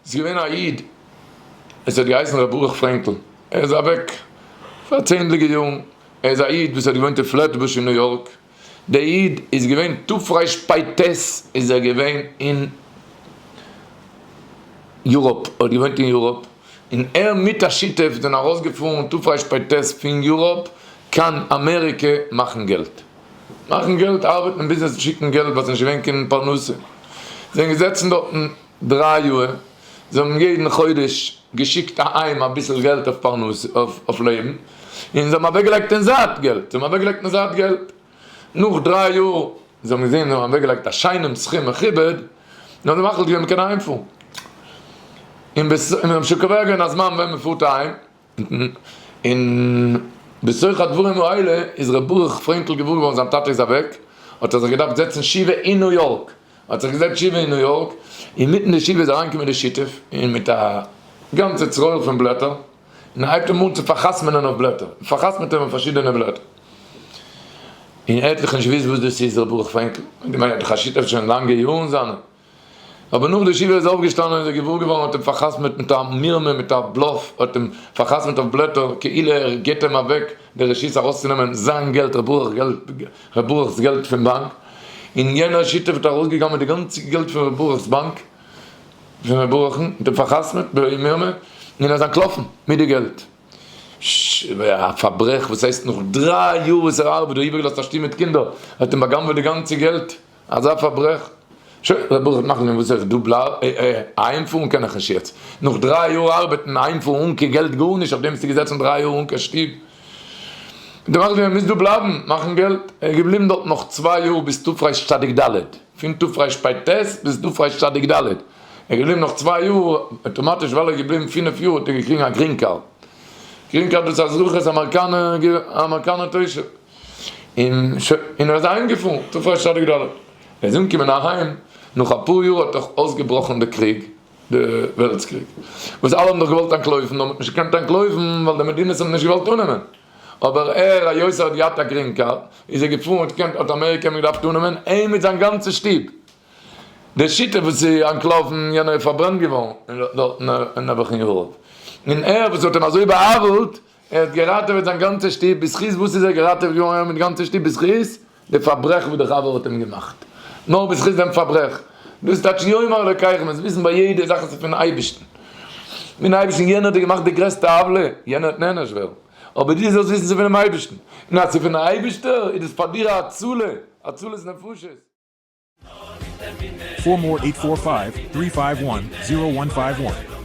ס'איז געווען א איד, עס האט געהייסן ר' ברוך פרענקל, ער איז אוועק פאר צענדליגע יארן, ער איז א איד וואס האט געוואוינט אין פלעטבוש אין ניו יארק, דער איד איז געווען תרפ"ט איז ער געווען אין יוראפ, ער האט געוואוינט אין יוראפ, און ער מיט א שותף זענען ארויסגעפארן תרפ"ט פון יוראפ קיין אמעריקע מאכן געלט. מאכן געלט, ארבעטן אין ביזנעס שיקן געלט ווייל ס'איז נישט געווען קיין פרנסה. זיי זענען געזעצן דארטן דריי יאר, זיי האבן יעדן חודש געשיקט אהיים אביסל געלט אויף פרנסה, אויף לעבן, און זיי האבן אוועקגעלייגט אין זייט געלט, זיי האבן אוועקגעלייגט אין זייט געלט. נאך דריי יאר, זיי האבן געזען זיי האבן אוועקגעלייגט א שיינעם סכום מכובד, און האבן מחליט געווען מ'קען אהיימפארן. און זיי האבן שוין קובע געווען א זמן ווען מ'פארט אהיים. און בתוך הדברים האלה איז ר' ברוך פרענקל געוואר געווארן זיין טאטע איז אוועק, האט ער זיך געדארפט זעצן שבעה אין ניו יארק, האט זיך געזעצט שבעה אין ניו יארק, אינמיטן די שבעה איז אריינגעקומען די שותף און מיט א גאנצע צרור פון בלעטער, און ער הייבט אים אן צו פאר'חתמ'נען אויף בלעטער, און פאר'חתמ'ט אים אויף פארשידענע בלעטער, און ער האט זיך נישט געוואוסט וואס דאס איז ר' ברוך פרענקל, האט געמיינט ער האט דאך א שותף שוין לאנגע יארן זיינע. אבער נאך די שבעה איז אויפגעשטאנען איז ער געוואר געווארן האט אים פאר'חתמ'עט מיט א מרמה מיט א בלאף האט אים פאר'חתמ'עט אויף בלעטער כאילו ער גיבט אים אוועק די רשות ארויסצונעמען זיין געלט ר' ברוך געלט ר' ברוך'ס געלט פון באנק און יענער שותף האט ארויסגעגנב'עט די גאנצע געלט פון ר' ברוך'ס באנק פון ר' ברוך'ן האט אים פאר'חתמ'עט במרמה און ער איז אנטלאפן מיט די געלט. א פארברעך וואס הייסט נאך דריי יאר וואס ער ארבעט דא איבערגעלאזט א שטוב מיט קינדער האט אים באגנב'עט די גאנצע געלט. אזא פארברעך? שוין, ר' ברוך נחמן וואס זאל איך דא בלייבן, אהיימפארן קען איך נישט יעצט, נאך דריי יאר ארבעטן, אהיימפארן אן קיין געלט גארנישט, אויף דעם ביסטו געזעצן דריי יאר אן קיין שטוב, דו מאכסט ווי מ'מוז דא בלייבן, מאכן געלט, ער איז געבליבן דארט נאך צוויי יאר ביז תרצ"ד, פון תרפ"ט ביז תרצ"ד, ער איז געבליבן נאך צוויי יאר, אויטאמאטיש ווייל ער איז געבליבן פינף יאר האט ער געקריגן א green card, green card דאס איז א זכות אמעריקאנער תושב. און שוין, און ער איז אהיים געפארן, תרצ"ד. ער איז אנגעקומען אהיים, נאך אפאר יאר האט דאך אויסגעבראכן די קריג, די וועלטס קריג, וואס אלע האבן דאך געוואלט אנטלויפן, נאר מען האט נישט געקענט אנטלויפן ווייל די מדינות האבן נישט געוואלט אננעמען, אבער ער היות ער האט געהאט א green card, איז ער געפארן, האט געקענט, האט אמעריקע אים געדארפט אננעמען, אים מיט זיין גאנצע שטוב. די שיטה וואס איז אנטלאפן, יענער איז פארברענט געווארן דארטן נעבעך אין יוראפ, און ער וואס האט אים אזוי בא'עוול'ט, ער האט געראטעוועט זיין גאנצע שטוב, בזכות וואס איז ער געראטעוועט געווארן ער מיט גאנצע שטוב? בזכות די פארברעך וואס די חבר האט אים געמאכט, נאר בזכות דעם פארברעך, דאס טייטש יאמר אלקיכם, מ'מוז וויסן ביי יעדע זאך עס איז פון אייבערשטן, פון אייבערשטן, יענער האט דיר געמאכט די גרעסטע עוולה, יענער וועט נענש ווערן, אבער דו זאלסט וויסן ס'איז פונעם אייבערשטן, און אז ס'איז פון אייבערשטער איז דאס פאר דיר א הצלה, הצלת נפשות. 4 more 845 351 0151.